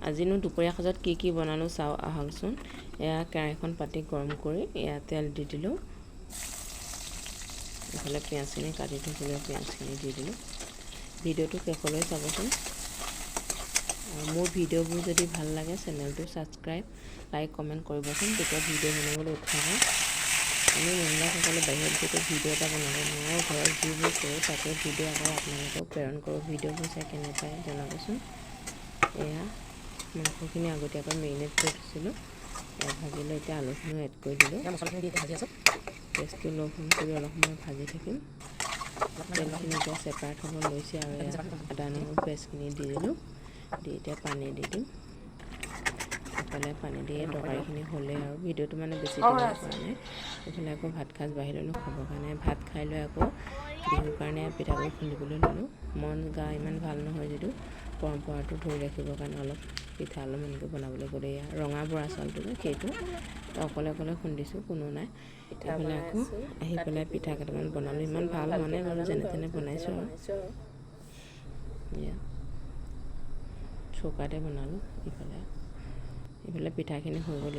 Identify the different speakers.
Speaker 1: আজিনো দুপৰীয়া সাজত কি কি বনালোঁ চাওঁ আহকচোন। এয়া কেৰাহীখন পাতি গৰম কৰি এয়া তেল দি দিলোঁ। এইফালে পিঁয়াজখিনি কাটি থৈছিলোঁ, পিঁয়াজখিনি দি দিলোঁ। ভিডিঅ'টো শেষলৈ চাবচোন। মোৰ ভিডিঅ'বোৰ যদি ভাল লাগে, চেনেলটো ছাবস্ক্ৰাইব, লাইক, কমেণ্ট কৰিবচোন। তেতিয়া ভিডিঅ' বনাবলৈ উৎসাহ হয়। আমি মহিলাসকলে বাহিৰত গৈ ভিডিঅ' এটা বনাব নোৱাৰোঁ। ঘৰত যিবোৰ কৰোঁ, তাকে ভিডিঅ' আকাৰে আপোনালোকক প্ৰেৰণ কৰোঁ। ভিডিঅ'বোৰ চাই কেনে পায় জনাবচোন। এয়া মাংসখিনি আগতীয়াকৈ মেৰিনেট কৰি থৈছিলোঁ। এয়া ভাজি লৈ এতিয়া আলুখিনিও এড কৰি দিলোঁ।
Speaker 2: মছলাখিনি দি এতিয়া ভাজি আছোঁ।
Speaker 1: গেছটো ল' ফ্লেম কৰি অলপ সময় ভাজি থাকিম। তেলখিনি এতিয়া ছেপাৰেট হ'ব লৈছে আৰু এয়া আদা নহৰু পেষ্টখিনি দি দিলোঁ। দি এতিয়া পানী দি দিম। ইফালে পানী দিয়ে তৰকাৰীখিনি হ'লেই আৰু ভিডিঅ'টো মানে বেছি দীঘল কৰা নাই। এইফালে আকৌ ভাত সাজ বাঢ়ি ল'লোঁ খাবৰ কাৰণে। ভাত খাই লৈ আকৌ বিহুৰ কাৰণে পিঠাগুড়ি খুন্দিবলৈ ল'লোঁ। মন গা ইমান ভাল নহয় যদিও পৰম্পৰাটো ধৰি ৰাখিবৰ কাৰণে অলপ পিঠা অলপমানকৈ বনাবলৈ গ'লে, এয়া ৰঙা বৰা চাউলটো যে, সেইটো অকলে অকলে খুন্দিছোঁ, কোনো নাই। এইফালে আকৌ আহি পেলাই পিঠা কেইটামান বনালোঁ। ইমান ভাল হোৱা নাই বাৰু, যেনে তেনে বনাইছোঁ আৰু। এয়া চৌকাতে বনালোঁ। ইফালে ইফালে পিঠাখিনি হৈ গ'ল।